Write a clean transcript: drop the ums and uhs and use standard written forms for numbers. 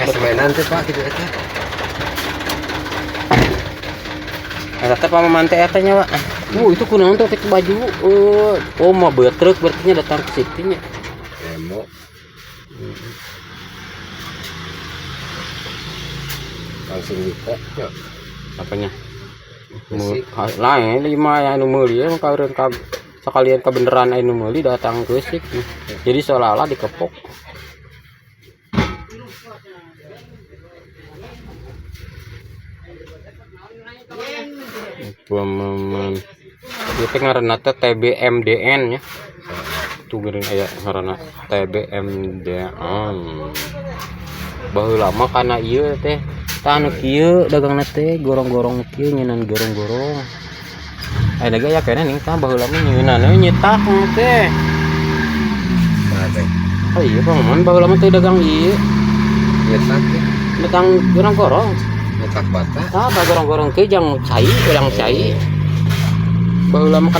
Semenan teh, Pak, gitu eta. Eta teh pamaman teh eta nya, Pak. Itu kunaon tuh pakai baju? Oh, mobil truk berarti nya datang ke situ nya. Emo. Langsung buka ya. Apanya? Besi. Lain lima yang anu meuli ya kalian ka sekalian kebenaran anu meuli datang ke sik. Jadi seolah-olah dikepok. Pemaman. Ieu teh ngaranna teh TBMDN nya. Tuh geuning aya ngaranna TBMDN. Baheula mah kana ieu teh tah anu kieu dagangna teh gorong-gorong kieu nyeunaan gorong-gorong. Aya ge aya keneh ning tah baheula mah nyeunan we nyetak teh. Nah, teh. Oh iya pamaman baheula mah teh dagang ieu, Nyetak ya. dagang gorong-gorong. Nyetak bata. Tah gorong-gorong kieu jang cai, urang cai. Baheula mah kana